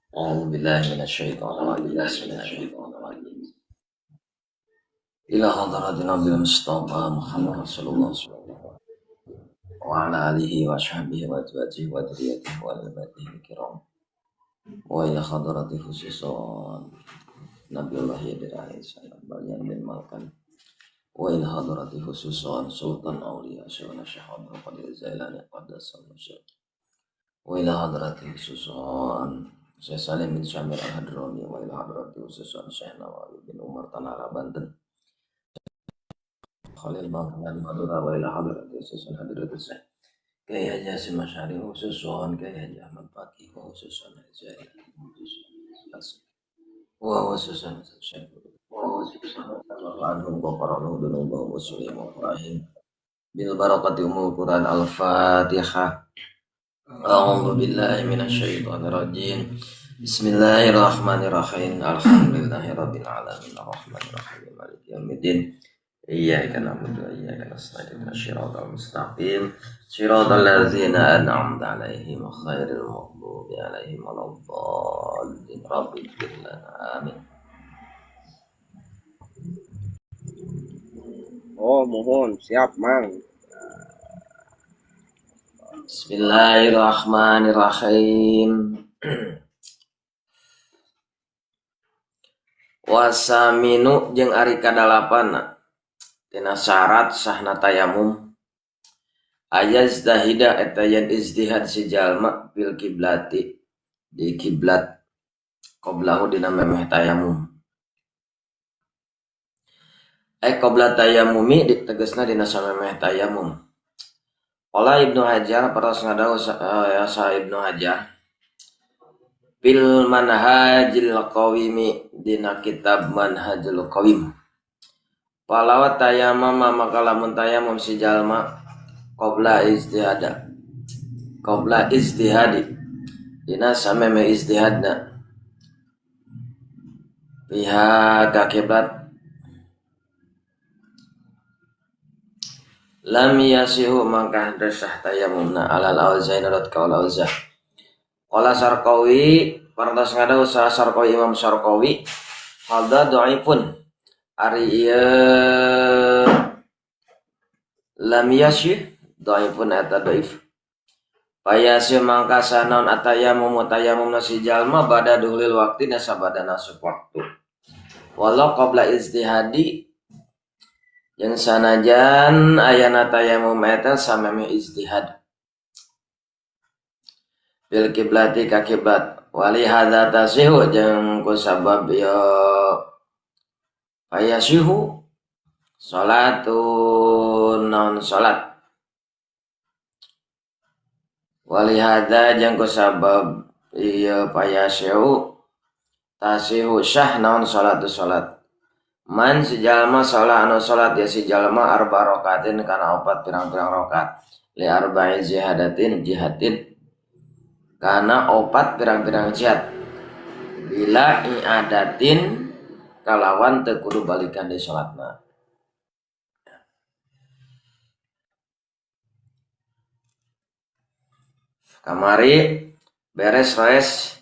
A'udzu billahi minasyaitonir rajim. Bismillahirrahmanirrahim. Ila hadratin Nabi Mustafa Muhammad sallallahu alaihi wasallam wa ala alihi wa sahbihi wa azwajihi wa dzurriyyatihi wa al kiram. Wa ila hadrati khususan Nabiullah Khidir alaihi salam Balyan bin Malkan. Wa ila hadrati khususan Sultan Aulia Syekhuna Syekh Abdul Qadir Jailani qaddasallahu sirrah. Wa ila hadrati khususan Syekh Salim bin Syamir Al-Hadrami wa ila hadrati khususan Syekh Nawawi bin Umar Tanara Banten Khalil Bangkalan Madura wa ila hadrati khususan hadrati Syekh Kiai Haji Hasyim Asy'ari khususan Kiai Haji Ahmad Faqih wa khususan Zailani wa khususan Syekh wa khususan anhum ghafarallahu dzunubahum wa sulihim wa rahim bil barakati umul Quran. Al-Fatihah. A'udzu billahi minasyaitonir rajim. Bismillahirrahmanirrahim. Alhamdulillahirabbil alamin arrahmanir rahim maliki yaumiddin. Iyyaka na'budu wa iyyaka nasta'in ihdinas siratal mustaqim siratal ladzina an'amta 'alaihim ghairil maghdubi 'alaihim waladdallin. Rabbighfir lana, amin. Oh, mohon siap, Mang. Bismillahirrahmanirrahim. Wasaminu jeung ari kadalapan tina syarat sahna tayamum ayazdahida eta yen ijtihad si jalma fil kiblati di kiblat qoblahu dina memeh tayamum. Qobla tayamumi ditegesna dina samemeh tayamum. Qala Ibnu Hajar paras ngadawu sa Ibnu Hajar fil Manhajil Qawimi dina kitab Manhajul Qawim. Palawa tayamama maka lamun tayamum si jalma qabla ijtihada. Qabla ijtihadi dina sameme ijtihadna pihak ka kiblat lam yasihu mangka desah tayamumna alal auzain rat kaul auzah. Qala Sarqawi parantos ngadawu saha Sarqawi Imam Sarqawi hadza dhaifun ari ieu lam yasih dhaifun eta dhaif. Payasih mangka sanaon atayamum tayamumna si jalma bada duhlil waqti nasabadana asup waktu. Walau qabla ijtihadi jeung sanajan ayana tayamum eta sameme ijtihad. Bil kiblati ka kiblat wali hadza tasihu jeung kusabab ieu payasihu salatun naon salat. Wali hadza jeung kusabab ieu payasihu tasihu syah naon salatu salat. Man si jalma salat anu salat ya si jalma arba rakatin kana opat pirang-pirang rakaat li arba'i jihadatin jihadin kana opat pirang-pirang jihad bila i'adatin kalawan teu kudu balikan di salatna. Kamari beres res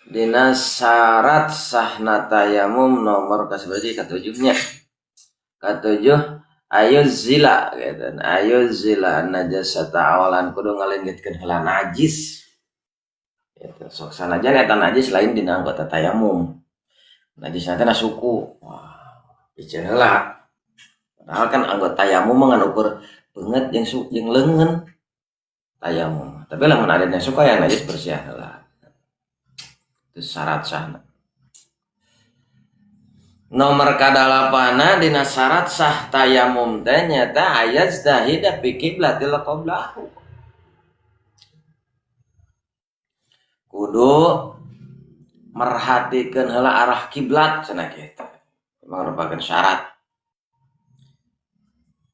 dina syarat sahna tayamum nomor kasabaraha katujuhnya. Katujuh ayu zila gitu. Ayu zila najasata awalan kudu ngalengitkeun heula najis. Gitu. Sok sanajan eta najis lain dina anggota tayamum. Najis teh na suku. Wah, piceun heula. Padahal kan anggota tayamum mah ngan ukur beungeut jeung jeung leungeun tayamum. Tapi lamun ada yang suka yang najis bersihan heula. Itu syarat sahna. Nomor kadalapana dina syarat sah tayamum teh nyaeta ayazdahida fi qiblatil qoblahu. Kudu merhatikeun heula arah kiblat cenah kitu. Memang merupakan syarat.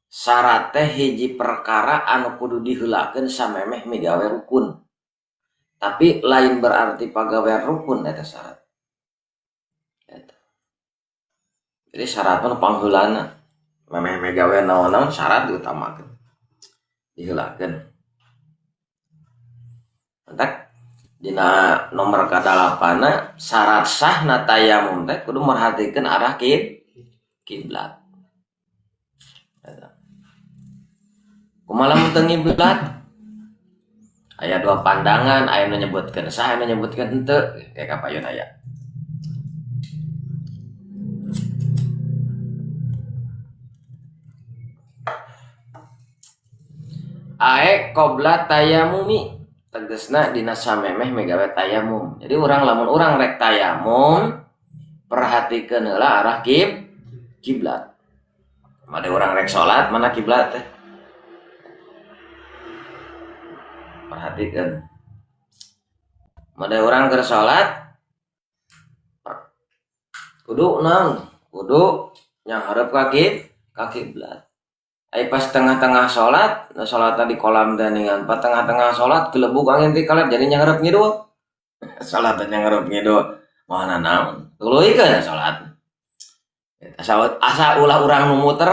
Syarat teh hiji perkara anu kudu diheulakeun samemeh migawe rukun. Tapi lain berarti pagawean rukun eta syarat. Eta. Jadi syarat mah pangheulana. Memeh migawe naon-naon syarat diutamakeun. Diheulakeun. Mantak Dina nomor kadalapana syarat sahna tayamum teh kudu merhatikeun arah kiblat. Kumaha lamun teu ngiblat? Aya dua pandangan, aya nu nyebutkeun sah, aya nu nyebutkeun henteu, kayak kapayun aya. Ae qobla tayamumi tegesna dina samemeh megawe tayamum. Jadi urang lamun urang rek tayamum perhatikeun heula arah kiblat. Made urang rek salat mana kiblat teh? Perhatikeun. Made urang keur salat kudu naon? Kudu nyanghareup ka kiblat. Ai pas tengah-tengah salat, nah salatna di kolam teh ningan, pas tengah-tengah salat gelebug angin ti kaler jadi nyanghareup ngidul. Salatna nyanghareup ngidul, moal nanaon. Tuluy keun salat. Asa ulah urang nu muter.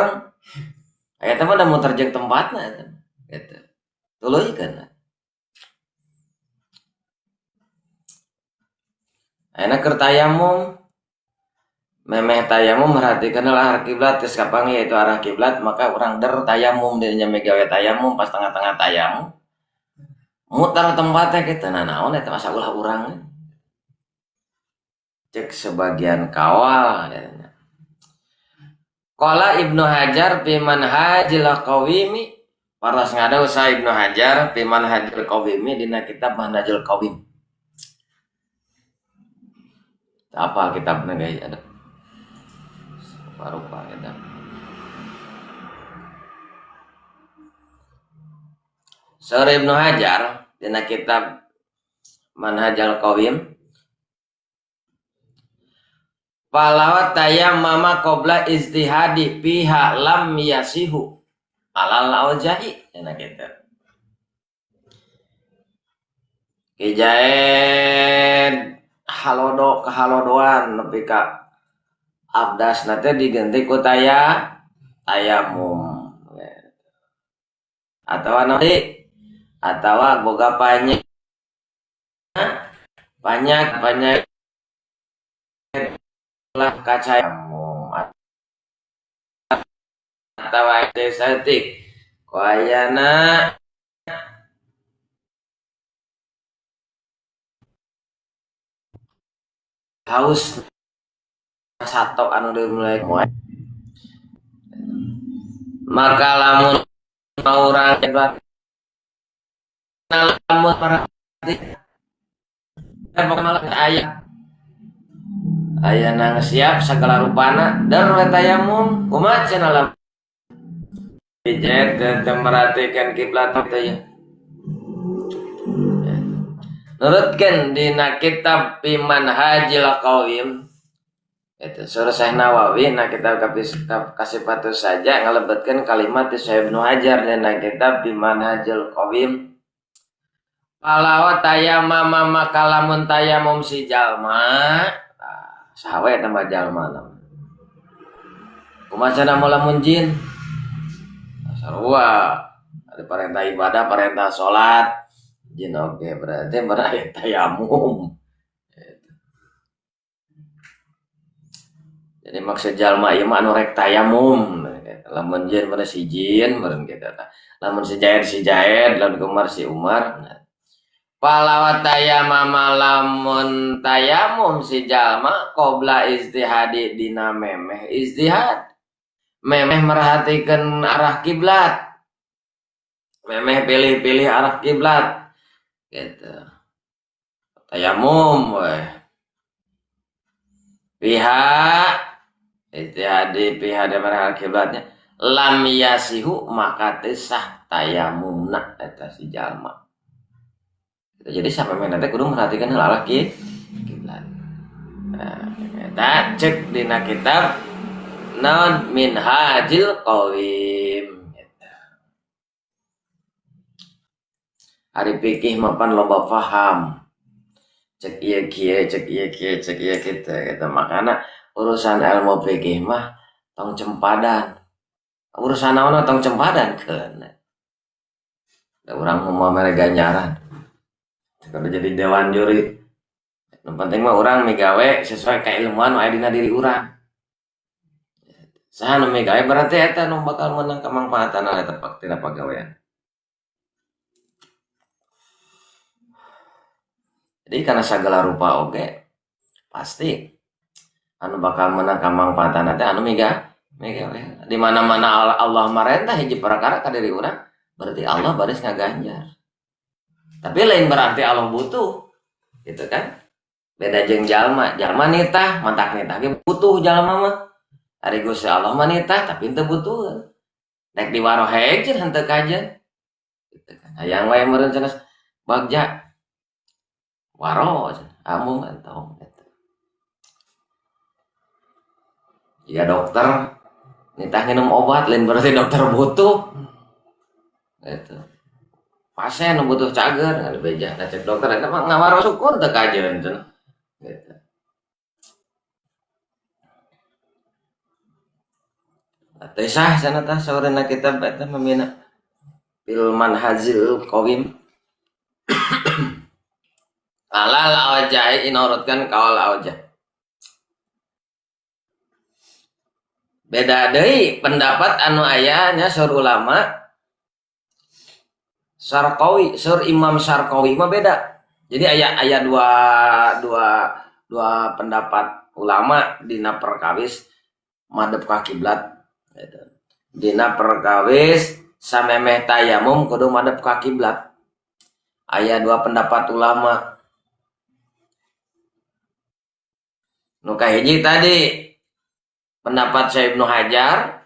Aya teh mah da muter jeung tempatna eta. Gitu. Tuluy keun. Ayeuna keur tayamum, memeh tayamum merhatikeun arah kiblat geus kapanggih yaitu arah kiblat, maka urang der tayamum dirinya megawe tayamum pas tengah-tengah tayamum muter tempatnya kitu nah naon eta masa ulah urang cek sebagian kawal katanya. Qala Ibnu Hajar fi Manhajil Qawimi, paras ngada usaha Ibnu Hajar fi Manhajil Qawimi dina kitab Manhajul Qawim. Apa kitabna guys ada rupa eta. Saur Ibnu Hajar dina kitab Manhajul Qawim, falawa tayammama qabla ijtihadi fiha lam yasihu alal auja'i dina kitab. Kijaed halodo kahalodoan nepi ka abdas teh diganti ku tayamum atawa nanti atawa boga banyak banyak lah kacayamum atawa desatik kuayana haus satu anu dimulai maka lamun urang lamun perhati aya aya nang siap segala rupana der tayamum kumaha cenah lamun pijet dan merhatikan kiblat teh ya. Nurutkeun dina kitab fi Manhajil Qawim itu surah Syekh Nawawi na kitab Kasifatus saja ngalebetkeun kalimat ti Syekh Ibnu Hajar dina kitab fi Manhajil Qawim. Palawa tayammama maka lamun tayamum si jalma saha we eta mah jalma kumaha cenah lamun jin sarua ada perintah ibadah perintah salat jin oge berarti berarti tayamum. Jadi maksud jalma ieu mah anu rek tayamum lamun jin mah si jin meureun kitu tah lamun si Jaid si Jaid lamun Umar si Umar. Palawa tayamama lamun tayamum si jalma qabla ijtihadi dina memeh ijtihad memeh merhatikeun arah kiblat memeh pilih-pilih arah kiblat gitu tayamum we pihak ijtihadi pihak arah kiblatnya lam yasihu maka teu sah tayamumna eta si jalma. Jadi sampai nanti kudu merhatikan arah kiblat. Nah, eta cek dina kitab non Minhajil Qawim. Ari fikih mapan loba faham. Cek ieu kieu, cek ieu kieu, cek ieu kitu eta makana urusan ilmu fikih mah tong cempadan. Urusan naon tong cempadan keun. Da urang mah mere ganjaran. Kudu jadi dewan juri. Nu penting mah urang migawe sesuai keilmuan nu aya dina diri urang. Saha nu migawe berarti eta nu bakal meunang kamangpaatan eta tina pagawean. Jadi karena segala rupa oge pasti anu bakal menang kamangpaatan teh anu migawe. Di mana-mana Allah marentah hiji perkara ka diri urang, berarti Allah baris ngaganjar. Tapi lain berarti Allah butuh, gitu kan? Beda jeung jalma, jalma nitah, mantak nitah ge butuh jalma mah. Ari Gusti Allah mah nitah tapi teu butuh. Rek diwarohe jeung henteu kajeun. Gitu kan. Hayang wae meureun cenah bagja. Waro amung entong gitu. Jika dokter nitah minum obat lain berarti dokter butuh. Gitu. Pasien nu butuh cager ngan beja. Nah cek dokter eta mah ngawaro syukur teu kajeun cenah. Gitu. Teu sah cenah tah saurna kitab eta mamina fil manhajil qawim. Alal awjahi inurutkan kaul awjah. Beda deui pendapat anu aya nya saur ulama Sarkawi, saur Imam Sarkawi mah beda. Jadi aya dua pendapat ulama dina perkawis madep ka kiblat gitu. Dina perkawis samemeh tayamum kudu madep ka kiblat. Aya dua pendapat ulama. Nu kahiji tadi pendapat Syekh Ibnu Hajar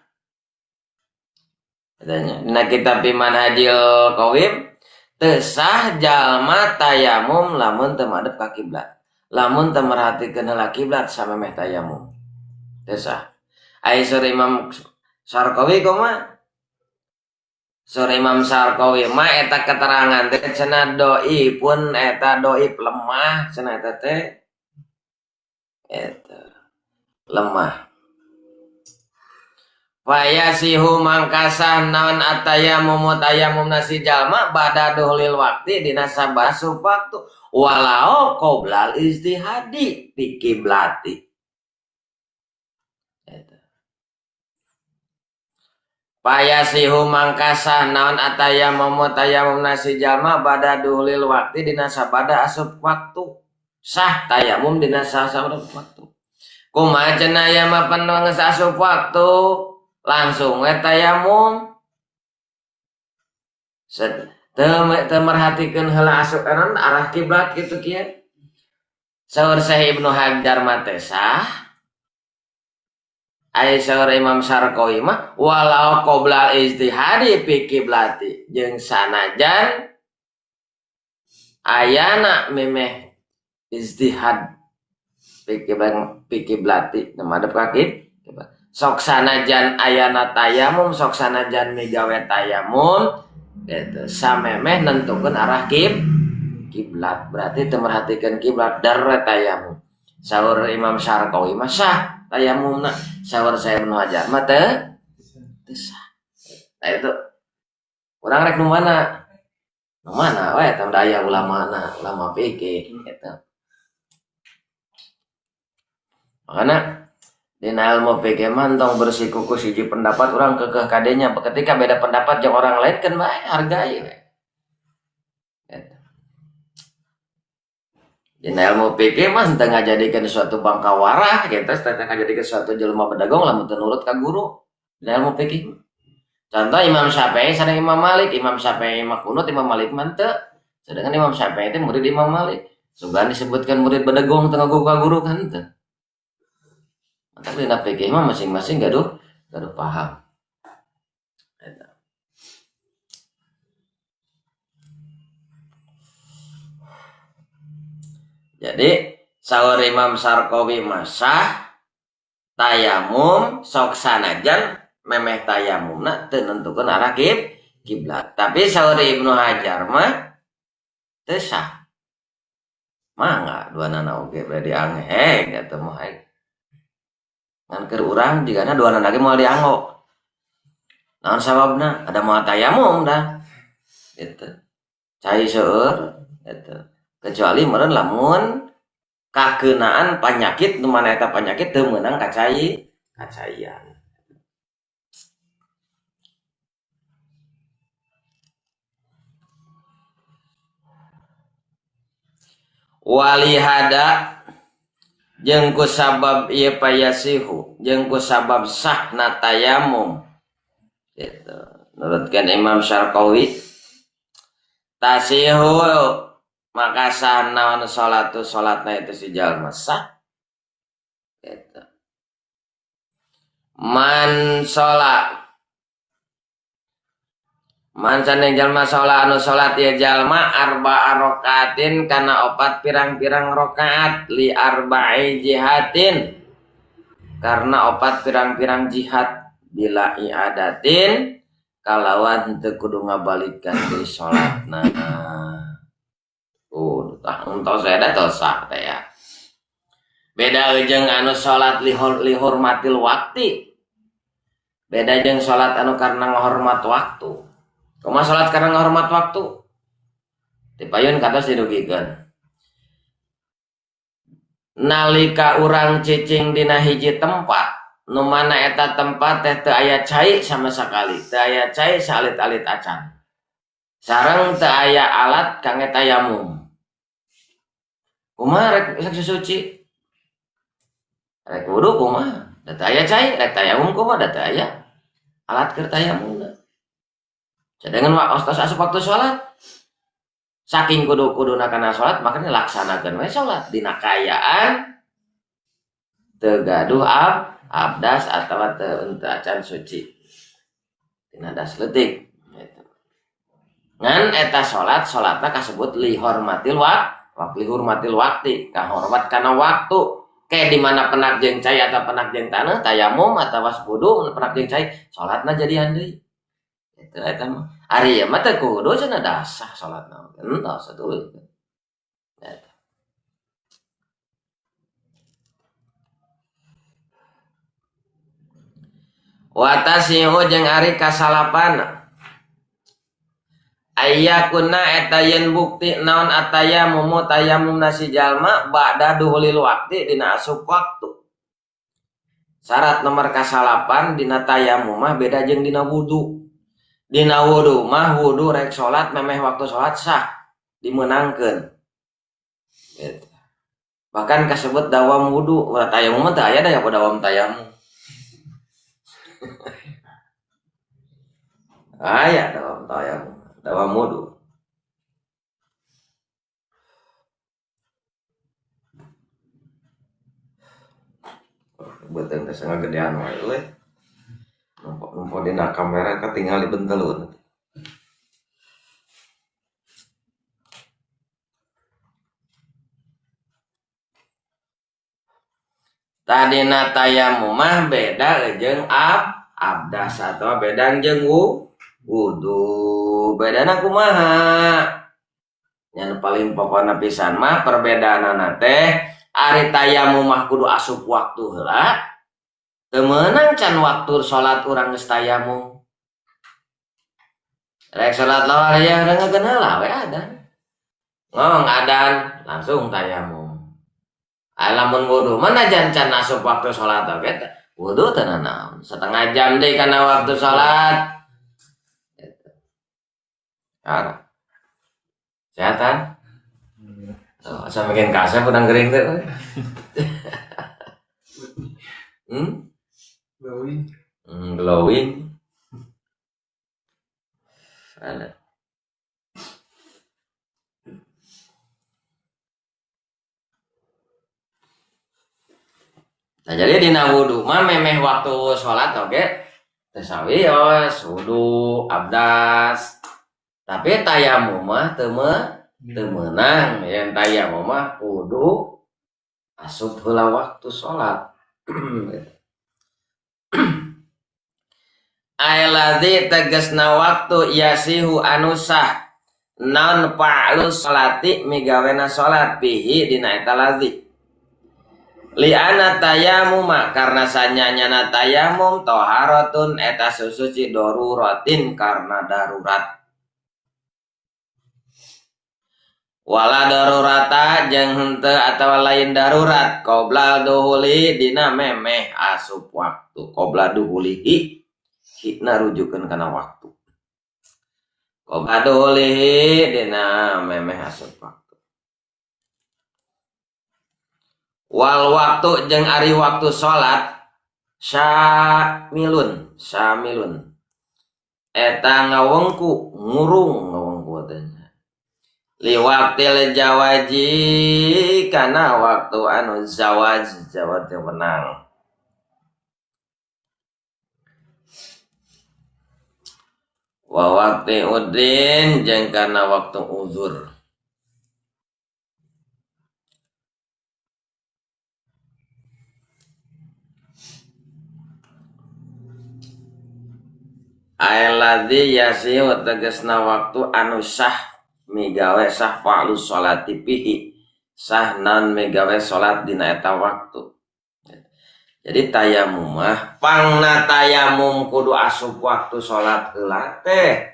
katanya dina kitab Manhajil Qawim teu sah jalma tayamum lamun teu madep ka kiblat. Lamun teu merhatikeun heula kiblat samemeh tayamum. Teu sah. Ai saur Imam Sarkawi kumaha? Saur Imam Sarkawi mah eta keterangan teh cenah doi pun eta doib lemah cenah eta teh. Eta lemah. Fayasihu mangkasah naon atayamum tayamum nasi jalma bada duhlil wakti dina sabasu waktu walau qoblal ijtihadi fi kiblati. Eta. Fayasihu mangkasah naon atayamum tayamum nasi jalma bada duhlil wakti dina sabada asup waktu. Sah tayamum dina sah waktu. Kumaha cenah aya mah penuh geus asup waktu langsung we tayamum. Teu merhatikeun heula asup arah kiblat kitu kieu. Saur Syekh Ibnu Hajar mah teh sah. Ai saur Imam Sarkawi mah walau qoblal ijtihadi fi kiblati jeung sanajan ayana memeh ijtihad fi kiblati madep ka kiblat. Sok sanajan ayana tayamum, sok sanajan migawe tayamum gitu samemeh nentukeun arah kiblat. Berarti teu merhatikeun kiblat dar tayamum. Saur Imam Sarkawi mah sah tayamumna, saur Syekh Ibnu Hajar mah teu sah. Nah itu urang rek nu mana? Nu mana we eta da aya ulamana, ulama fikih gitu. Makana dina ilmu fikih mah entong bersikukuh hiji pendapat urang keukeuh kadenya, ketika beda pendapat jeung orang lain kan bae hargai we. Gitu. Dina ilmu fikih mah teu ngajadikeun suatu bangkawarah gitu, teu ngajadikeun suatu jelema bedagong lamun teu nurut ka guru. Dina ilmu fikih. Contoh Imam Syafi'i sareng Imam Malik, Imam Syafi'i mah kunut, Imam Malik mah teu. Sedangkan Imam Syafi'i teh murid Imam Malik. Sugan disebutkan murid bedegong teu ngagugu ka guru kan teu. Tapi dina fikih mah masing-masing gaduh paham. Jadi saur Imam Sarkawi mah sah tayamum sok sanajan memeh tayamumna teu nentukeun arah kiblat. Tapi saur Ibnu Hajar mah teu sah. Mangga duanana oge bade diangge atuh mah aing. Ngan keur urang jigana duanana ge moal dianggo. Naon sababna? Ada moal tayamum dah. Gitu. Cai seueur gitu. Kecuali meureun lamun kakeunaan panyakit nu mana eta panyakit teu meunang kacai kacaian. Walihada jeung ku sabab ieu payasihu jeung ku sabab sahna tayamum gitu. Nurutkeun Imam Syarqawi tasihu maka sah naon salatu salatna itu si jalma sah gitu. Man sholat man sandeng jalma sholat anu sholat ya jalma arba'a rokaatin kana opat pirang-pirang rokaat li arba'i jihatin karena opat pirang-pirang jihad bila i'adatin kalawan teu kudu ngabalikan deui salatna. Tah entos eta tos sah teh ya. Beda jeung anu salat lihormatil wakti. Beda jeung salat anu karena ngahormat waktu. Kumaha salat karena ngahormat waktu? Dipayun katos didugikeun. Nalika urang cicing dina hiji tempat, nu mana eta tempat teh teu aya cai sama sakali, teu aya cai saalit-alit acan. Sareng teu aya alat kangge tayamum. Kumaha rek suci? Rek wudu kumaha? Da teu aya cai, rek tayamum kumaha? Da teu aya alat keur tayamumna. Cadangan tos asup waktu salat. Saking kudu-kuduna kana salat, makanya laksanakeun we salat dina kaayaan teu gaduh abdas atawa teu acan suci. Dina das leutik gitu. Ngan eta salat, salatna kasebut lihormatil lihormatil wakti, kahormat kana waktu. Kayak di mana penak jeung cai atau penak jeung taneuh, tayamum atawa wudu penak jeung cai, salatna jadian deui. Itu eta mah. Ari ieu mah teu kudu cenah dasah salatna. Entos atuh. Eta. Wa tasihu jeung ari kasalapan. Ayyakuna eta yen bukti naon atayamumu tayamumna si jalma ba'da duhulil waqti dina asup waktu. Syarat nomor kasalapan dina tayamum mah beda jeung dina wudu. Dina wudu mah wudu rek salat memeh waktu salat sah dimeunangkeun. Gitu. Bahkan kasebut dawam wudu, ulah tayamum mah teu aya da dawam tayamum. Aya dawam tayamum, dawam wudu. Beuteung teh sangagedean wae euy. Numpuk dina kamera katingali bentelun. Tadina tayamum mah beda jeung abdas atawa beda jeung wudu. Bedana kumaha? Nya nu paling pokona pisan mah perbedaanana teh ari tayamum mah kudu asup waktu heula. Teu meunang can waktu salat urang geus tayamum. Rek salat lohor ya rengekeun heula we adan. Ngong adan langsung tayamum. Lamun wudu mah najan can asup waktu salat oge wudu teu nanaon. Setengah jam deui kana waktu salat. Gitu. Sehatan? Oh, asa bikin kasep urang gering teh. Glowing. Glowing. Ada. Nah, jadi dina wudu mah memeh waktu salat oge teu sawios wudu abdas. Tapi tayamum mah teu meunang, yen tayamum mah kudu asup heula waktu salat. Ailadzi tegasna waktu yasihu anu sah naon fa'lu salati migawena salat bihi dina eta ladzi. Li'anna tayamuma karena sanyanyana tayamum toharatun eta susuci daruratin karena darurat. Wala darurata jeung henteu atawa lain darurat qoblal duhuli dina memeh asup waktu. Qobla duhulihi hina rujukeun kana waktu. Qobla duhulihi dina memeh asup waktu. Wal waktu jeung ari waktu salat syamilun, syamilun eta ngawengku ngurung ngawengku teh li waqtil jawaji kana waktu anu zawaj, zawaj teh wenang. Wa waqti udin jeung kana waktu uzur. Ailadzi yasiu tegasna waktu anu sah migawe sah fa'lu sholati fihi sah nan migawe salat dina eta waktu. Jadi tayamum mah pangna tayamum kudu asup waktu salat heula teh.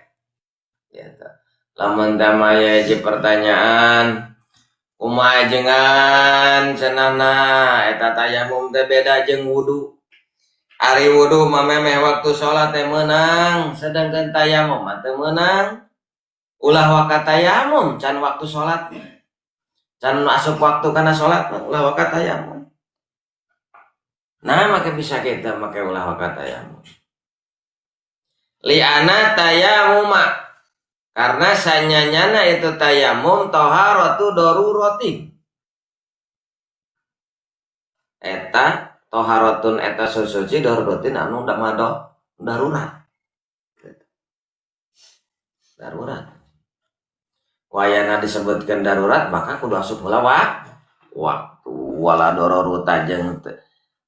Gitu. Lamun teh mah aya hiji pertanyaan, kumaha jengan cenahna eta tayamum teh beda jeung wudu. Ari wudu mah memeh waktu salat teh meunang, sedangkan tayamum mah teu meunang. Ulah waka tayamum can waktu salat. Can asup waktu kana salat mah ulah waka tayamum. Nah, make bisa kita make ulah waka tayamum. Li'ana tayamuma, karena sanyanyana itu tayamum taharatu darurati. Eta toharatun eta susuci daruratin anu mado darurat. Darurat. Wayana disebutkan darurat maka kudu asup heula waktu wala dororuta jeung teu.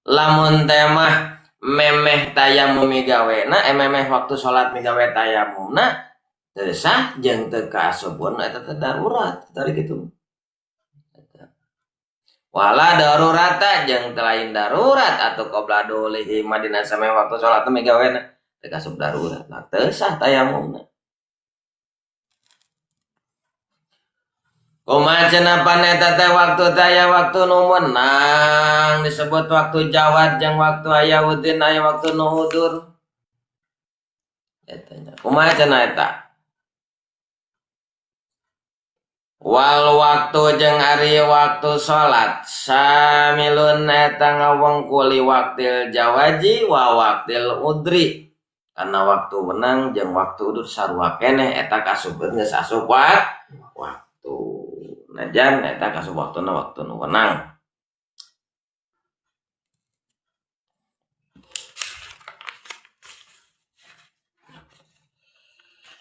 Lamun teh mah memeh tayamum migawena, memeh waktu salat migawe tayamumna teu sah jeung teu kaasupkeun eta teh darurat tadi kitu. Wala darurata jeung teu lain darurat atuh qabla dulihi madina sameh waktu salat teh migawena teu kasup darurat. Nah, teu sah tayamumna. Kumaha cenah pan eta teh waktu teh aya waktu nu meunang disebut waktu jawad jeung waktu aya udin aya waktu nu udur. Eta nya. Kumaha cenah eta? Wal waktu jeung ari waktu salat samilun eta ngawengkuli waktil jawaji wa waktil udri. Karena waktu wenang jeung waktu udur sarua keneh eta kasubkeun geus asup waktu. Najan eta kasup waktuna waktu nu wenang.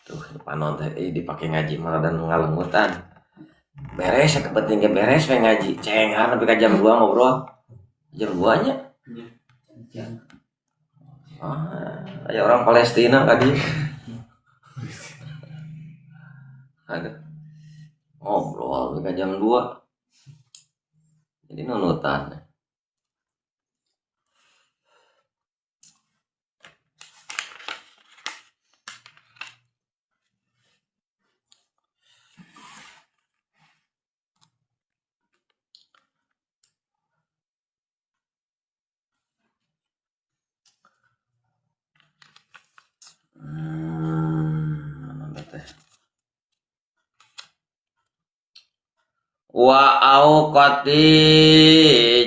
Tuh panon teh dipake ngaji malah dan ngalengutan. Beres ya kepenting ge beres we ngaji. Cenghar nepi ka jam 2 ngobrol. Jam 2 nya. Ah, aya orang Palestina ka dieu. Aduh. Ngobrol nepi ka jam 2. Jadi nunutan. Wa auqati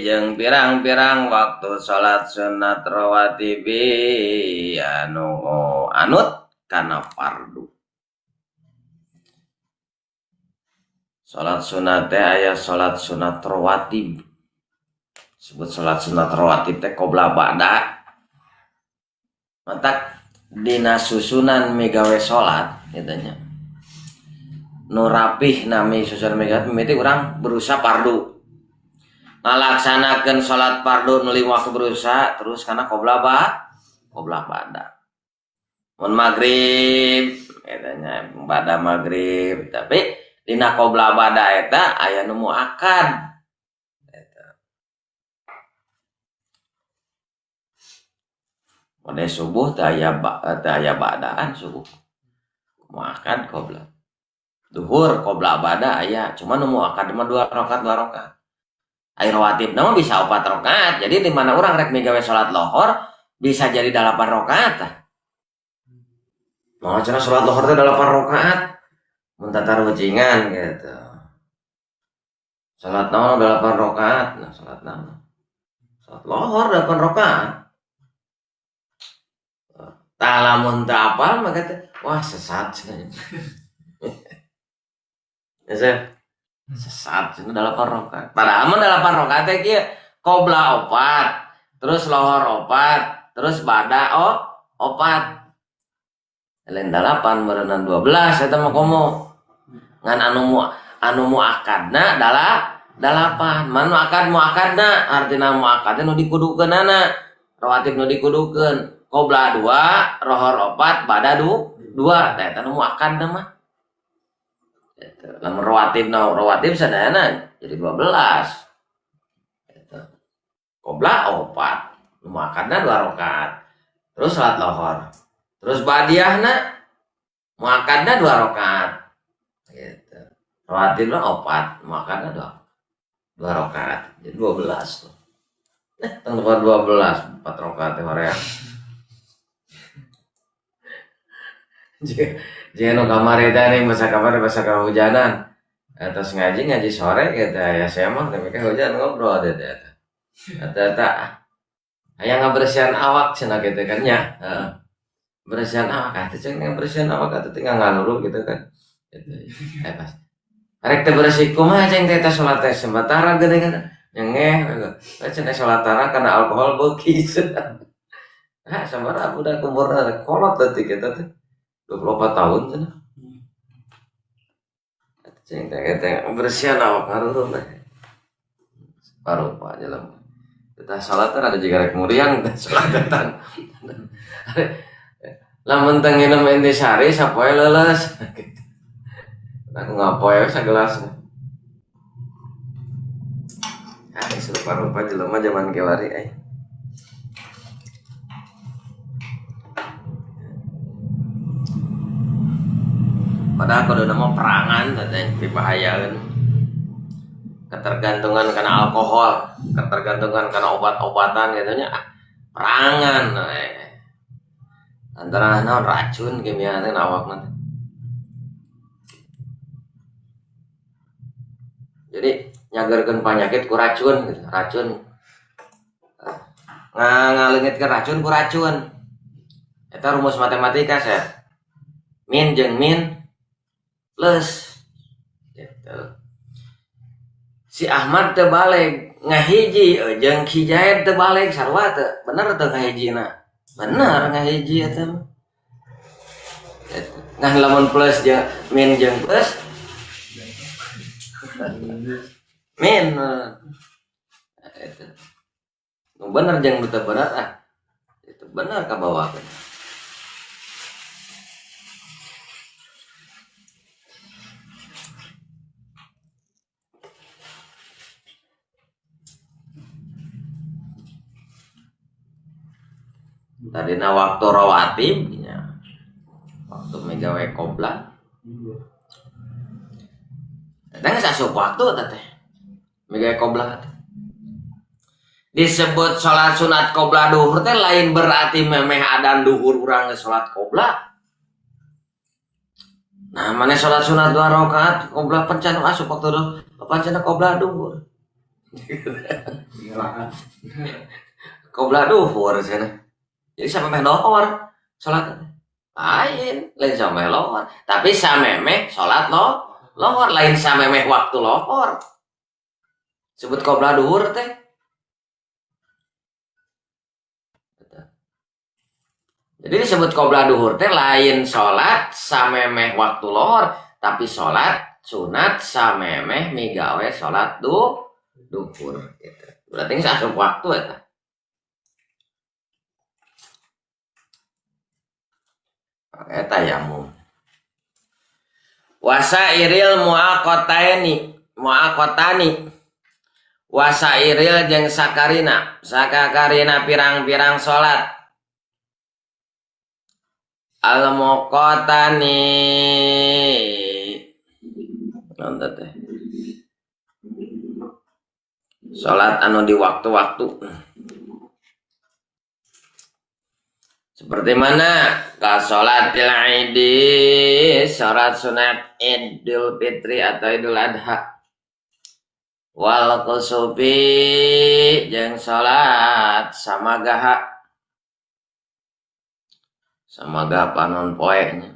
jeung pirang-pirang waktu salat sunat rawatib anu anut kana fardu. Salat sunat teh aya salat sunat rawatib. Sebut salat sunat rawatib teh qobla ba'da. Matak dina susunan migawe salat kitu nya. Nu rapih nami susunan migawe mimiti urang berusaha fardu. Ngalaksanakeun salat fardu nu lima waktu berusaha terus kana qobla qobla ba'da. Mun magrib eta nya ba'da magrib tapi dina qobla ba'da eta aya nu muakkad. Eta. Mun subuh teh aya teh aya ba'daan subuh. Muakkad qobla. Duhur qobla bada aya, cuman nu muakkad mah 2 rakaat 2 rakaat. Ai rawatib mah bisa 4 rakaat. Jadi di mana urang rek migawe salat lohor bisa jadi 8 rakaat tah. Mau cenah salat lohor teh 8 rakaat. Mun tatarucingan gitu. Salat naon 8 rakaat? Nah, salat naon? Salat lohor 8 rakaat. Tah lamun teu apal mah teh wah sesat cenah. Ya, sesat cenah 8 rakaat. Padahal mah 8 rakaat teh kieu qobla 4, terus lohor 4, terus bada 4. Lain 8 meureunan 12 eta mah komo. Ngan anu muakadna 8. Man muakad muakadna artina muakadna nu dikudukeunana. Rawatib nu dikudukeun. Qobla 2, lohor 4, bada 2. Tah eta nu muakadna mah. Lamun rawatib na rawatib sadayana jadi 12. Gitu. Qobla 4, nu muakadna 2 rakaat. Terus salat lohor. Terus badiahna muakadna 2 rakaat. Gitu. Rawatibna 4, muakadna 2 rakaat. Jadi 12. Nah, tong 12, 4 rakaat teh hoream. Jika nu kamari teh nih masa kamari masa kehujanan. Atas ngaji sore gitu ya saya mah tapi hujan ngobrol deh teh. Eta eta hayang ngabersihan awak cenah kitu kan nya. Heeh. Bersihan awak atuh cenah ngabersihan awak atuh tinggal ngaluru gitu kan. Gitu. Pas. Rek teh bersih kumaha ceng teh eta salat teh sementara geuning kan. Nyengeh gitu. Cenah salat tara kana alkohol beuki. Ah sabaraha budak umurna kolot leutik eta teh. 24 tahun cenah. Ceng teh teh bersihan awak ngarurun teh. Parupa jelema. Kita salat teh ada jiga rek muriang teh salat teh. Lamun teu nginum intisari sapoe leuleus. Aku ngapoe sagelas. Ah rupa-rupa jelema zaman kiwari euy. Padahal kudu mah perangan teh dibahayakeun. Ketergantungan kana alkohol, ketergantungan kana obat-obatan gitu nya. Perangan Antara naon racun kimia teh awakna teh. Jadi nyageurkeun panyakit ku racun gitu, racun. Ngaleungitkeun racun ku racun. Eta rumus matematika saya. Min jeung min plus gitu. Si Ahmad teu baleg ngahiji jeung Ki Jaid teu baleg sarua teu. Bener teu ngahijina? Bener ngahiji eta mah. Ngan lamun plus jeung min jeung plus min eta. Nu bener jeung nu teu bener ah. Itu bener kabawakeun. Tadina waktu rawatib nya. Waktu megawe qobla. Eta geus asup waktu eta teh. Megawe qobla teh. Disebut salat sunat qobla duhur teh lain berarti memeh adan duhur urang geus salat qobla. Nah, mana salat sunat 2 rakaat qobla pencan asup waktu duhur, pancen qobla duhur. Qobla duhur cenah. Jadi sampai meh lohor salat lain, lain sampai lohor, tapi samemeh salat lohor lain samemeh waktu lohor. Sebut qobla duhur teh. Jadi disebut qobla duhur teh lain salat samemeh waktu lohor, tapi salat sunat samemeh migawe salat duhur gitu. Berarti geus asup waktu eta. Tayamum. Wasairil muaqataini, muaqatani. Wasairil jeung sakarina, sakakarina pirang-pirang salat. Al muqatani Naon teh? Salat anu di waktu-waktu. Seperti mana? Ka salatil idi, salat sunat Idul Fitri atau Idul Adha. Wal kusufi jeung salat samagaha. Samagaha panon poe nya.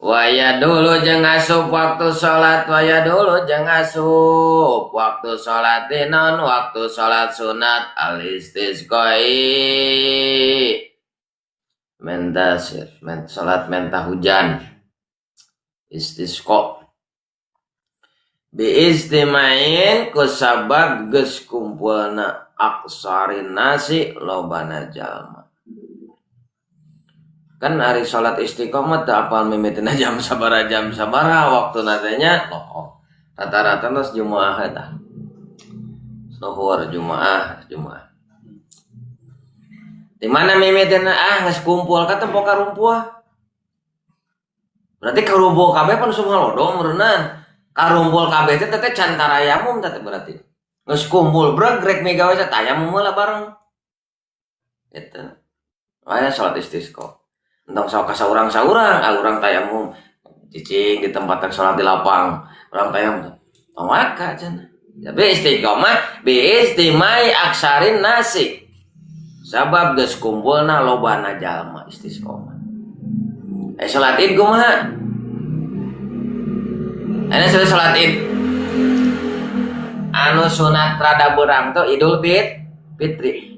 Waya dulu jeung asup waktu salat, waya dulu jeung asup waktu salat non waktu salat sunat al istisqai. Menta salat menta hujan. Istisqa. Bi istimain ku sabab geus kumpulna aksarin nasi lobana jalma. Kan hari salat istiqomah teu apal mimitina jam sabaraha waktuna teh nya. Oh, rata-rata geus Jumaah eta. Zuhur Jumaah, Jumaah. Di mana mimitina ah geus kumpul ka tempo karumpul. Berarti karumpul kabeh pan sumalodo meureunnan. Karumpul kabeh teh teh can tarayamum teh berarti. Geus kumpul breg rek migawe teh tayamum heula bareng. Gitu. Aya salat istisqa. Entong sok ka saurang-saurang, ah urang tayamum cicing di tempat yang salat di lapang, urang tayamum. Tong waka cenah. Tapi istiqomah bi istimai aksarin nasi. Sabab geus kumpulna lobana jalma istiqomah. Salat Id kumaha? Aya salat Id. Anu sunat rada beurang tuh Idul Fitri.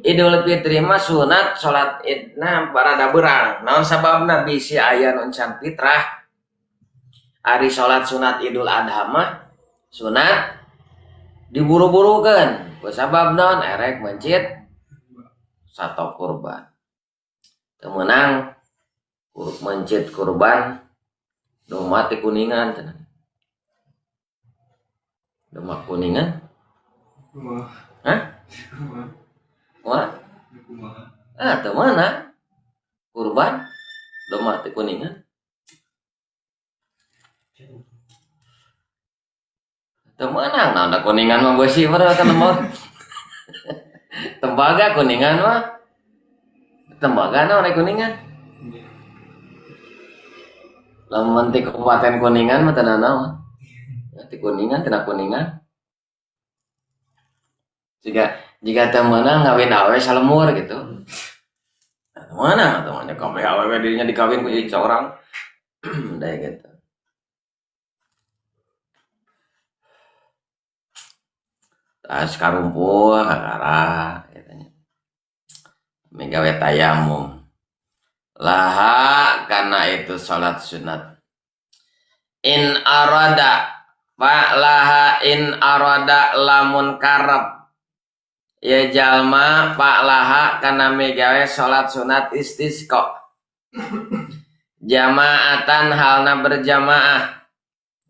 Idul Fitri mah sunat salat Idna rada beurang. Naon sababna bisi aya nu encan fitrah. Ari salat sunat Idul Adha mah sunat diburu-burukeun. Kusabab naon erek mencit sato kurban. Teu meunang mencit kurban domba ti Kuningan cenah. Domba Kuningan? Hah? Wah? Ah, teu meunang. Kurban domba ti Kuningan. Teu meunang naon da Kuningan mah beusi mah kana mah. Tembaga Kuningan mah. Tembaga naon rek Kuningan? Lamun ti Kabupaten Kuningan mah teu nanaon. Ti Kuningan tina Kuningan. Jika teu meunang ngawin awewe salemur gitu. Teu meunang atuh mah kabeh awewe dirinya dikawin ku hiji saurang. Da gitu. Tas karumpul kakara kitu nya. Migawe tayamum. Laha kana itu salat sunat. In arada fa laha in arada lamun karep ya jalma pak laha kana migawe salat sunat istisqa. Jamaatan halna berjamaah.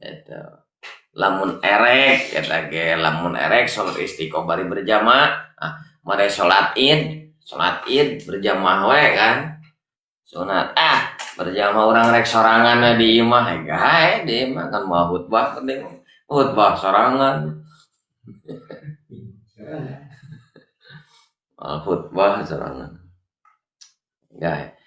Gitu. Lamun erek eta ge lamun erek salat istisqa bari berjamaah, ah mare salat Id berjamaah we kan. Sunat ah berjamaah urang rek sorangan di imah gae di imah kan moal khutbah penting khutbah sorangan. Moal khutbah sorangan. Gae.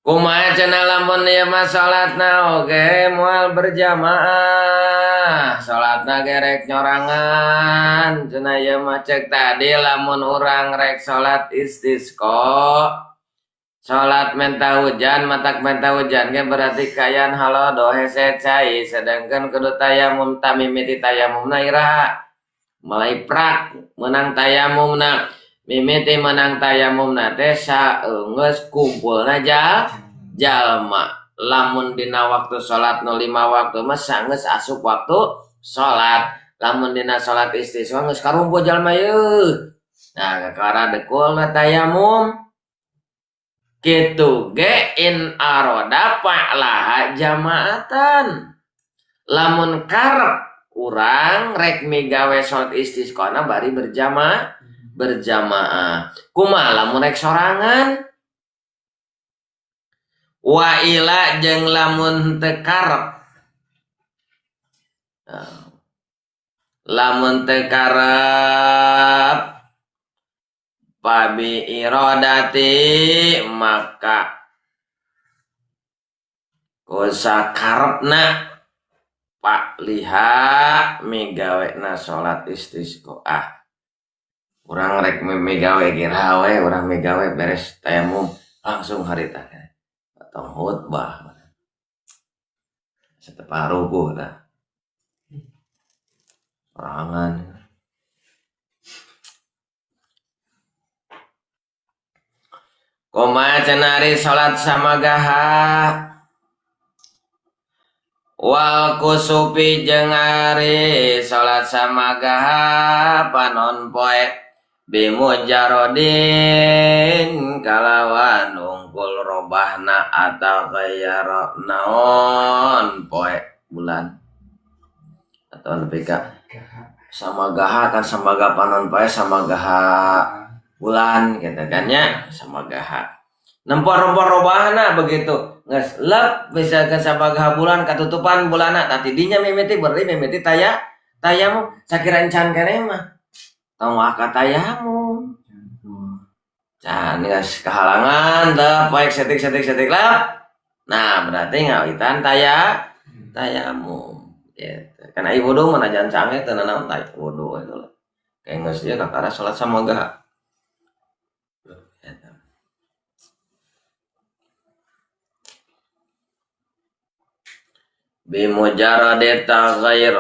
Kumaha cenah lamun ieu mah salatna oge moal berjamaah. Salatna ge rek nyorangan. Cenah ieu mah cek tadi lamun urang rek salat istisqa. Salat menta hujan, matak menta hujan ge berarti kayan halodo hese cai sedangkan kudu tayamum tamimiti tayamumna iraha. Mulai prak meunang tayamumna. Mimiti menang tayamumna teh saeungeus kumpulna jalma. Lamun dina waktu salat nu 5 waktu mah saeungeus asup waktu salat. Lamun dina salat istisqa geus karumpul jalma yeuh. Nah, kakara dekulna tayamum. Kitu ge in aroda fa'laha jamaatan. Lamun karep urang rek migawe salat istisqana bari berjamaah. Kumaha lamun rek sorangan? Wa ila jeung lamun teu karep. Nah, lamun teu karep fabi iradati maka kusakarepna pak liha migawena salat istisqoah. Urang rek migawe kira we, urang migawe beres tayamum langsung harita tong khutbah. Seteparuh dah. Sorangan. Kumaha cenah ari salat samagaha? Wal kusufi jeung ari salat samagaha panon poe bimujarodin kalawan ungkul robahna atau ghayyara naon poe bulan atau nepi ka samagaha kan samaga panon poe samagaha bulan gitu kan nya samagaha nempor-nempor robahna begitu geus lep misalkan samagaha bulan katutupan bulanna tah tidinya mimiti beri mimiti tayamum sakira encan keneh mah tong waka tayamum can geus kahalangan teh poek setik-setik-setik lep nah berarti ngawitan tayamum gitu kan ai wudu mah najan cange teu nanaon teh wudu we heula kayak geus ieu kakara salat samagaha. Bimujarradi taghayyur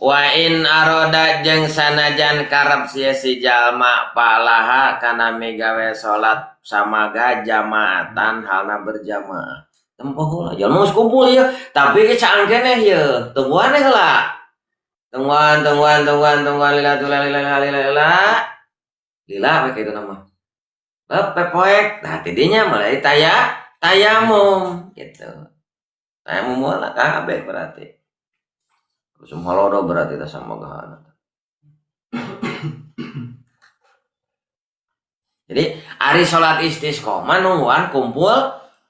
wa in aroda jeung sanajan karep sia si jalma palaha kana migawe salat samaga jamaatan halna berjamaah tempo heula jalma geus kumpul ieu tapi ge caang keneh ieu tungguan heula tungguan tungguan tungguan tungguan lila lila lila lila lila lila we kitu mah lep poek nah tidinya mulai tayamum gitu. Tayamum lah kabeh berarti. Kusum halodo berarti teh samagahana. Jadi ari salat istisqa mah nungguan kumpul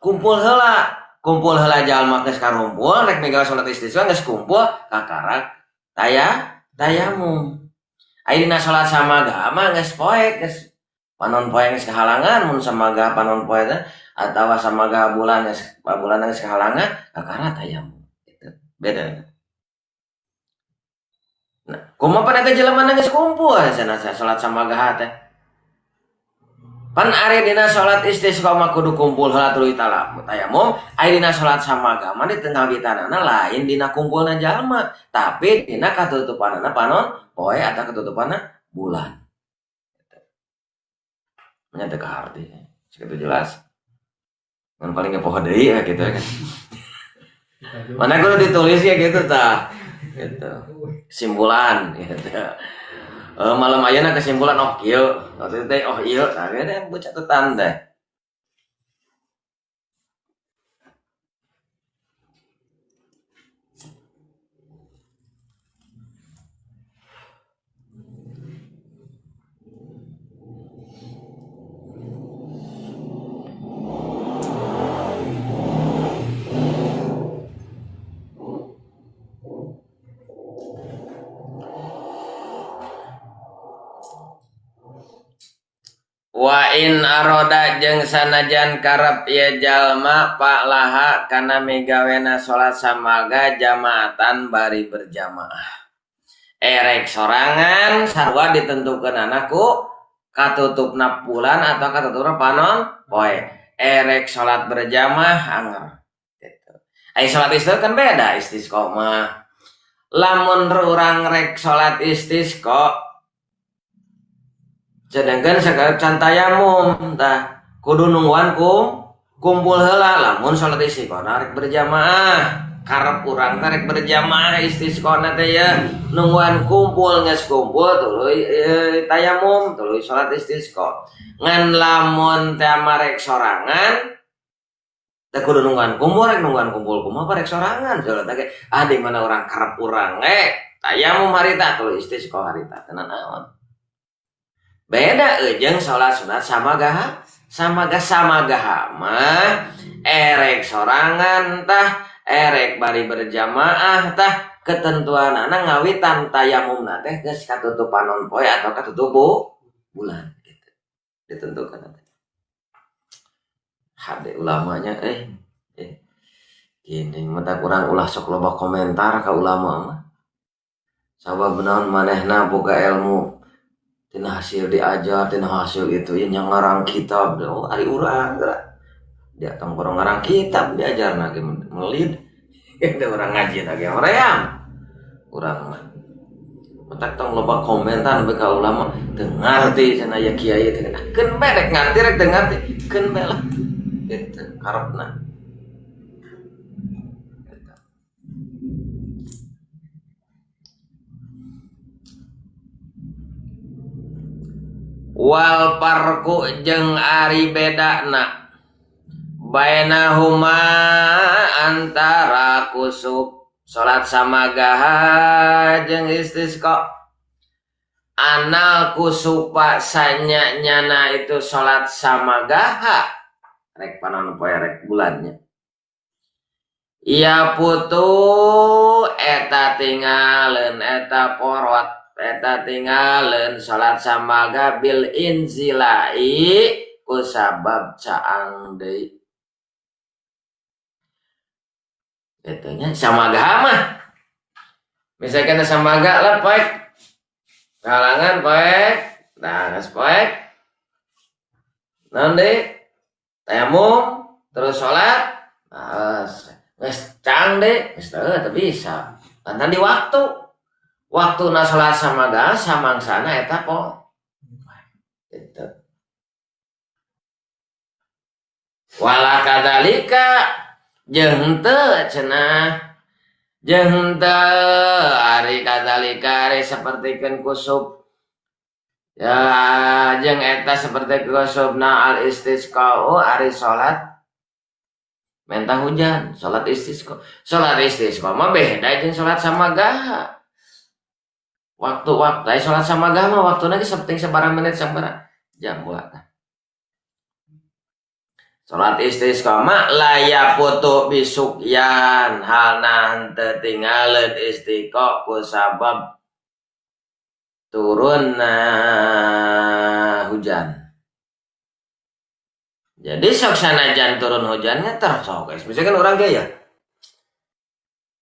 kumpul heula. Kumpul heula jalma geus karumpul rek migawe salat istisqa geus kumpul kakarak tayamum. Ari dina salat samagaha mah geus poek geus panon poe geus kahalangan mun samagaha panon poe teh atawa samagaha bulan geus bulan geus kahalangan kakara tayamum gitu. Beda. Nah, kumaha pan eta jelema geus kumpul cenah salat samagaha teh. Pan ari dina salat istisqa mah kudu kumpul heula tuluy tayamum, ari dina salat samagaha mah di tengah witanana lain dina kumpulna jalma, tapi dina katutupanana panon poe atawa katutupanna bulan. Nya teu kaharti. Sakitu jelas. Ngan paling ge poho deui ya gitu kan. Mana kudu ditulis ya gitu tah. Gitu. Kesimpulan gitu. Malam ayeuna kesimpulan oh kieu, waktu teh oh ieu tah ge teh catatan teh. Wa in aroda jeung sanajan karep ieu jalma palaha kana migawena salat samaga jamaatan bari berjamaah. Erek sorangan sarua ditentukeunana ku katutupna bulan atau katutupna panon poe. Erek salat berjamaah anger gitu. Ai salat istisqa kan beda istisqa mah. Lamun urang rek salat istisqa sedangkan segala can tayamum tah kudu nungguan kumpul heula lamun salat istisqa rek berjamaah karep urang teh rek berjamaah istisqana teh ya nungguan kumpul geus kumpul tuluy tayamum tuluy salat istisqa ngan lamun teh rek sorangan teh kudu nungguan kumpul rek nungguan kumpul kumaha rek sorangan salat teh ah di mana urang karep urang tayamum harita tuluy istisqa harita teh naon. Beda jeung salat sunat samagaha samagaha mah erek sorangan tah erek bari berjamaah tah Ketentuanana ngawitan tayamumna teh geus katutup panon poe atau katutup bulan gitu. Ditentukan teh. Hade ulamanya gini mata kurang ulah sok loba komentar ka ulama mah. Sabab naon manehna boga ilmu tina hasil diajar, tina hasil itu ieu nya ngarang kitab. Oh, ari urang geura. Dia tong borong ngarang kitab diajarna ge melid. Itu urang ngaji lagi hoream. Urang mah. Matak tong loba komentar be ka ulama teu ngarti cenah ya kiai teh. Keun bae rek ngarti rek teu ngarti, keun bae lah. Gitu karepna. Gitu. Wal parku jeung ari bedana bainahuma antara kusub salat samagaha jeung istisqa. Anal kusupa sanya nyana itu salat samagaha rek panon poe rek bulannya. Ia putu eta tingaleun eta porot eta tingaleun salat samaga bil inzilai ku sabab caang deui. Itunya samaga mah. Misalkan samaga lah poek. Kalangan poek, nah geus poek. Naon deui? Tayamum terus salat. Nah, geus caang deui, geus teu bisa. Lantaran di waktu. Waktuna salat samaga samangsana eta po. Gitu. Wala kadzalika jeung henteu cenah jeung henteu ari kadzalika ari sapertikeun kusub ya jeung eta saperti kusubna al istisqa ari salat menta hujan salat istisqa. Salat istisqa mah beda jeung salat samagaha. Waktu-waktu aya salat samagaha mah waktuna ge sapenting sabaraha menit sabaraha jam buat. Salat istisqa mah layaputu bisukyan halna henteu tingaleun istiqa ku sabab turunna hujan. Jadi sok sanajan turun hujannya terus guys. Misalkan orang ge ya.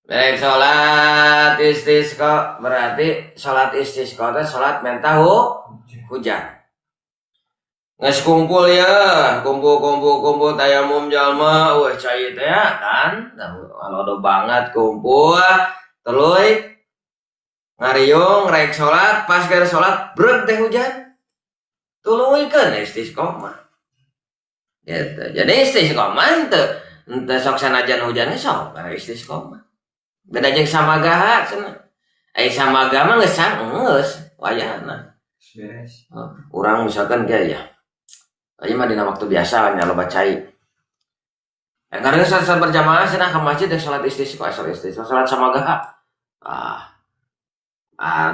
Baik salat istisqa berarti salat istisqa teh salat menta hujan. Geus kumpul ya, kumpul tayamum jalma, weh cai teh ya kan, alodo banget kumpul, tuluy ngariung rek salat, pas keur salat breg teh hujan. Tuluykeun istisqa mah. Gitu. Jadi istisqa mah henteu sok sanajan hujan ge sok istisqa mah. Beda jeung samagaha cenah. Ai samaga mah geus geus wayahna. Beres. Urang misalkan kieu ya. Ieu mah dina waktu biasa nya loba cai. Ya, karena saat berjamaah cenah ka masjid teh salat istisqa, salat samagaha.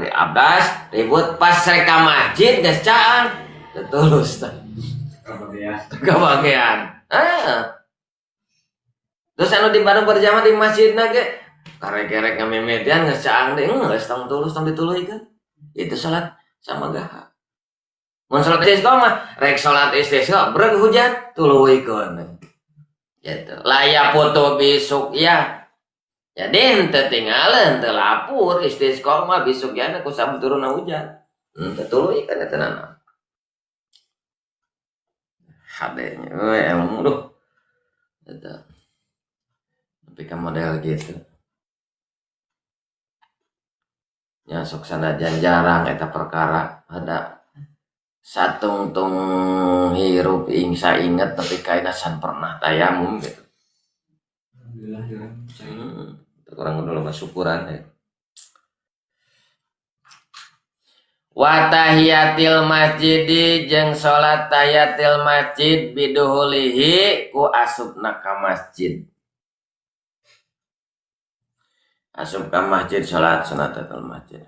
Di abdas ribut pas rek ka masjid geus caang. Teu tulus tah. Kabagean. Kabagean. Terus anu di Bandung berjamaah di masjidna ge karek-kerek ngamimitian geus caang deui geus tong tulus tong dituluykeun. Itu salat samagaha. Mun salat istisqa mah rek salat istisqa breg hujan tuluykeun. Gitu. Layaputu besuk ya. Jadi henteu tingaleun teu lapur istisqa mah besuk ya ku sabab turunna hujan. Henteu tuluy kan eta nana. Hadenya euy ilmu duh. Eta. Tapi ka model gitu. Nya sok sanajan jarang eta perkara ada satungtung hirup ing sainget tapi kaina san pernah tayamum gitu. Alhamdulillah ya. Kurang udah loba syukuran ya. Wa tahiyatil masjidi jeung salat tahiyatil masjid biduhulihi ku asupna ka masjid. Asup ka masjid salat sunat tahiyatul masjid.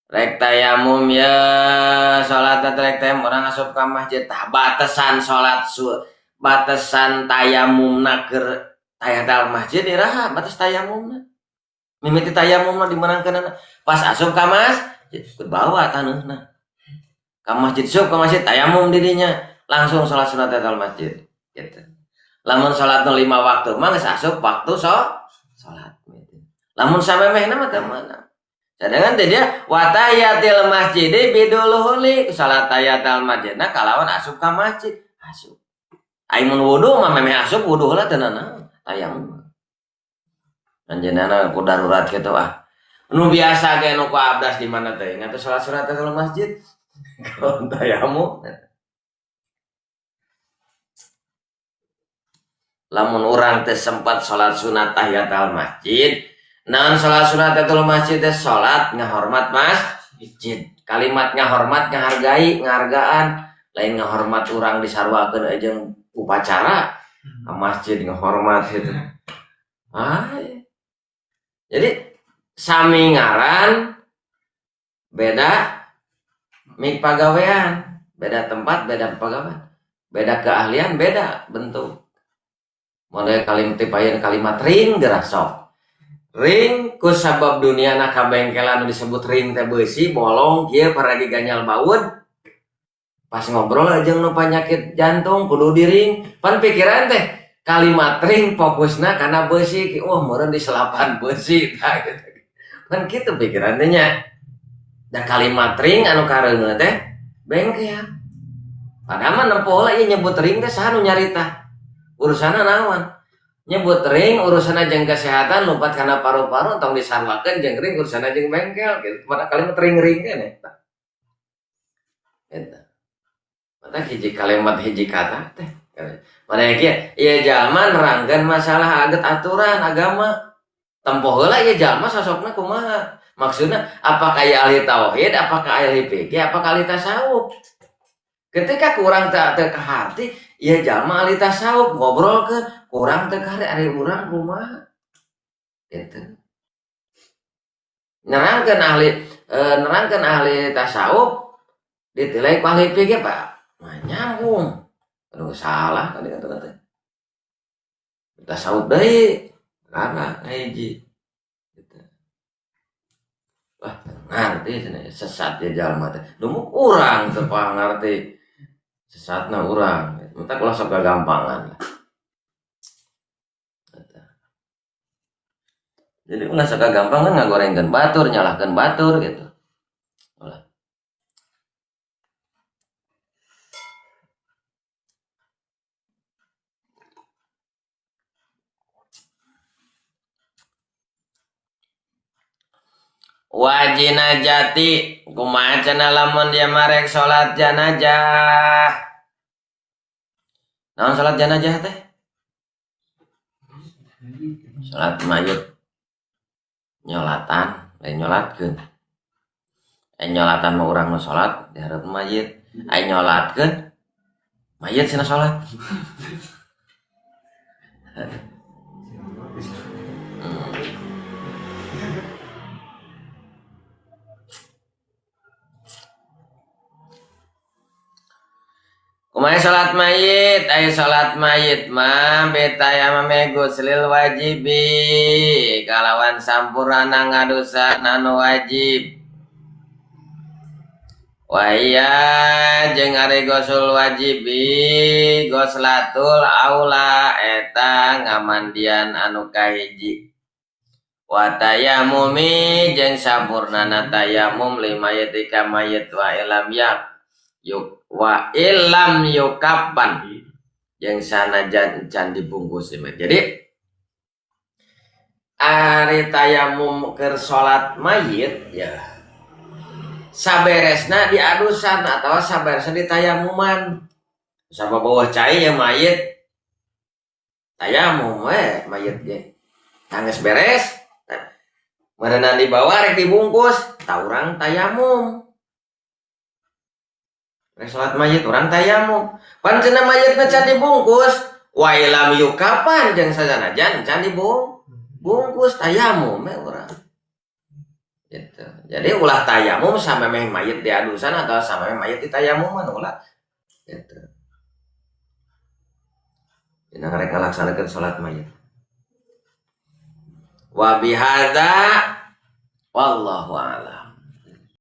Rek tayamum ya salat rek tayamum urang asup ka masjid tah batasan salat batasan tayamumna keur Tahiyatul masjid iraha batas tayamumna. Mimiti tayamumna dimenangkeunana. Pas asup ka masjid bawa taneuhna. Ka masjid sup ka masjid tayamum dirinya langsung salat sunat tahiyatul masjid gitu. Lamun salat nu 5 waktu mah geus asup waktu salat gitu. Lamun samemehna mah teu meunang. Sadangan teh dia wa tahiyatil masjid biduluhuli salat tahiyatul masjidna kalawan asup ka masjid asup. Ai mun wudu mah memeh asup wudu heula teu nanaon tayamum. Anjeunna ku darurat kitu ah. Nu biasa ge nu ku abdas di mana teh ingat salat sunat tahiyatul masjid. Kalau tayamum. Lamun urang teh sempat salat sunat tahiyatul masjid, naon salat sunat tahiyatul masjid teh salat ngahormat masjid. Kalimat ngahormat ngahargai, ngahargaan, lain ngahormat urang disaruakeun jeung upacara ka masjid ngahormat gitu. Ah. Jadi sami ngaran beda mik pagawean, beda tempat, beda pagawean, beda keahlian, beda bentuk. Model kalimat tipayeun kalimat ring geura sok. Ring ku sabab duniana kabengkelan nu disebut ring teh beusi bolong kieu paragi ganyal baud. Pas ngobrol jeung nu panyakit jantung kudu diring, pan pikiran teh kalimat ring fokusna kana beusi, wah meureun di selapan beusi tah gitu. Pan kitu pikiran teh nya. Da kalimat ring anu kareungeut teh bengkel. Padahal mah nempo heula ieu nyebut ring teh saha nu nyarita? Urusanna naon? Nyebut ring urusanna jeung kesehatan lupat kana paru-paru tong disarwakeun jeung ring urusanna jeung bengkel gitu. Padahal kalimat ring-ring kan eta. Eta. Mata hiji kalimat hiji kata teh. Mana kieu ieu jalma nerangkeun masalah aget aturan agama. Tempo heula ieu jalma sosokna kumaha? Maksudna apakah ieu ahli tauhid, apakah ahli fikih, apakah ahli tasawuf? Ketika kurang teu kaharti, ieu jalma ahli tasawuf ngobrol ke kurang teu kaharti ari urang kumaha? Gitu. Nerangkeun ahli tasawuf ditilai ku ahli fikih Pak. Mah nyambung. Aduh salah kan kata teh. Tasawuf deui karena hiji. Gitu. Wah, ngarti cenah sesat ya jalma teh. Dumuk urang teu pangarti. Sesatna urang. Mentak ulah sok gagampangan lah. Jadi ulah sok gagampangan ngagorengkeun batur, nyalahkeun batur gitu. Ulah. Wajinajati kumaha cenah lamun dia marek salat janazah. Naon salat janazah teh? Salat mayit. Nyolatan, lain nyolatkeun. Ai nyolatan mah urang nu salat di hareup mayit. Ai nyolatkeun mayit cenah salat. Kumaha salat mayit? Ai salat mayit mah bitayamame guslil wajibi kalawan sampurna ngadusan anu wajib. Wa iya jeung ari gusul wajibi guslatul aula eta ngamandian anu kahiji. Wa tayamumi jeung sampurnana tayamum limayit ka mayit wa ilam yak yuk wa ilam yukapan yang sanajan can dibungkus. Jadi ari tayamum keur salat mayit ya saberesna diadusan atawa saberesna ditayamuman. Sabab bawah cai ya mayit tayamum we mayit ge. Tangges beres meureunan dibawa rek dibungkus ta urang tayamum. Rek salat mayit urang tayamum. Pan cenah mayitna can dibungkus, wa ilam yukapan jeung sanajan can dibungkus tayamum we urang. Gitu. Jadi ulah tayamum samemeh mayit diadusan atau samemeh mayit ditayamuman ulah. Gitu. Dina rek ngalaksanakeun salat mayit. Wa bihadza, wallahu a'lam.